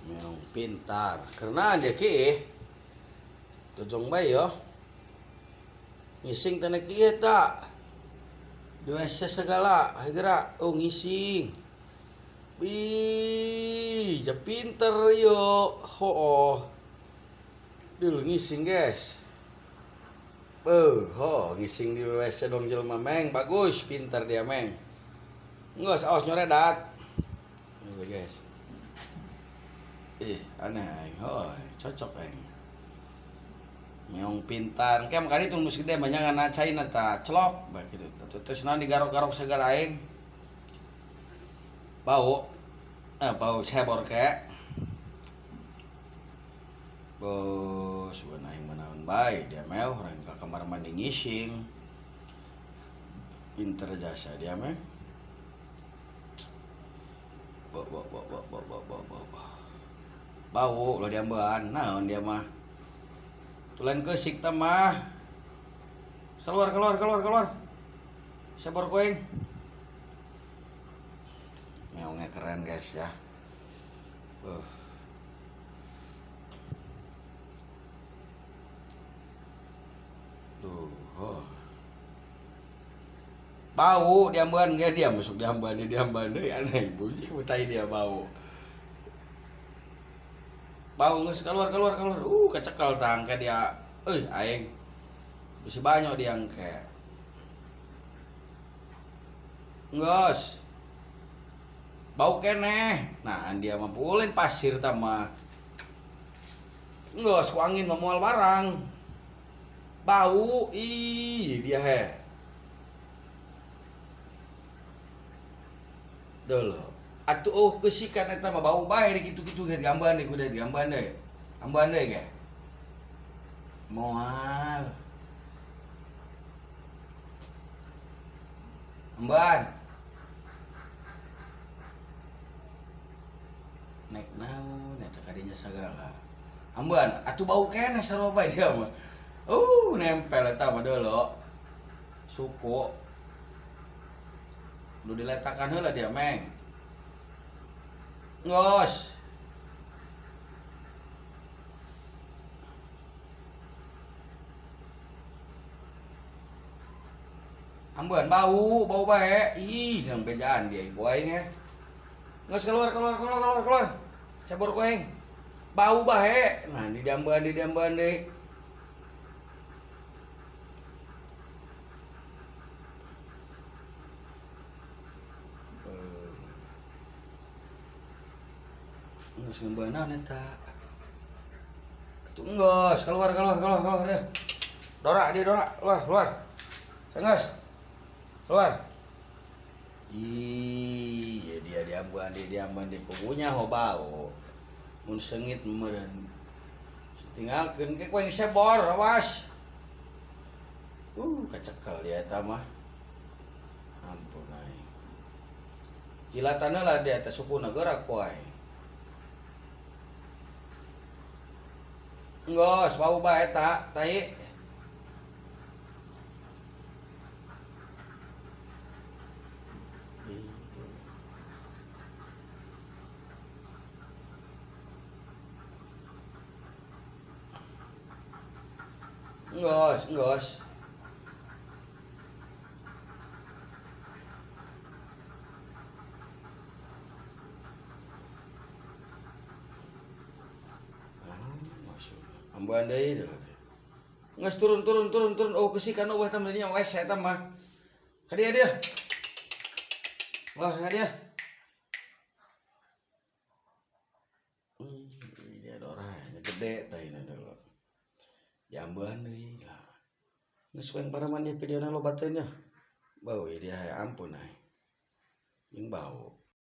Meong pintar. Karena dia ki dojong bae yo. Ngising tanah kieu ta. Di WC segala, gerak. Oh ngising. Wih, ja pinter yo. Ho. Dulu ngising guys. Ho, ngising di WC dong jelema meng. Bagus, pinter dia meng. Nggak, awas nyoredat. Gitu guys. Ih, aneh aing. Oh, cocok aing. Meong pintar. Kayak makanya itu musik gede banyak anak China ta celok bae gitu. Terus naon digarok-garok segala aing. Bau. Bau sebor kayak. Bos, bukan aing menaun bae dia meh orang ke kamar mandi ngising. Pinter jasa dia meh. Bau bau bau bau bau bau bau bau. Bau lo diambean, naon dia mah. Tulen kesik ta mah. Keluar keluar keluar keluar. Sebor kuing. Meongnya keren guys ya. Duh, oh. Bau diambean ge dia masuk diambean dia diambean deui aneh bunyi tai dia bau. Bau geus keluar keluar keluar. Kecekel tangke dia. Euy aing. Bisi banyak dia engke. Geus. Bau keneh. Nah, dia mah pulin pasir ta mah. Geus ku angin mah moal barang. Bau ih dia he. Dulu. Atuh oh kesikan eta mah bau bae di kitu-kitu ge gambaran deui kudu gambaran deui. Ambean deui ge. Moal. Ambean. Nek naon eta kadinya sagala. Ambean atuh bau keneh sarua bae dia mah. Nempel eta mah deuleu. Suku. Nu diletakan heula dia meng. Ngos. Ambean bau, bau bae. Ih, nang bejaan dia ibu aing ya. Ngos keluar keluar keluar keluar keluar. Cabur ku aing. Bau bae. Nah, di diambean deui. Geus ngembeunaan eta. Atuh geus keluar keluar keluar keluar deh. Dora dia dora keluar keluar. Geus. Keluar. Ih, dia diambean dia diambean di pugunya ho bau. Mun sengit meureun. Tinggalkeun ke ku aing sebor awas. Kacekel dia eta mah. Ampun aing. Jilatanna lah dia teh sukuna gerak ku aing. Ngos, bau bae ta, tai. Ngos, ngos. Ambean deui deui teh. Geus turun turun turun turun. Oh kesikan eueuh tah nya WC eta mah. Ka dieu dia. Wah, ka dia. Dia dora gede taina dulu. Jambean deui lah. Geus we para mandi videona loba teh nya. Bau dia ampun ai. Jeung bau.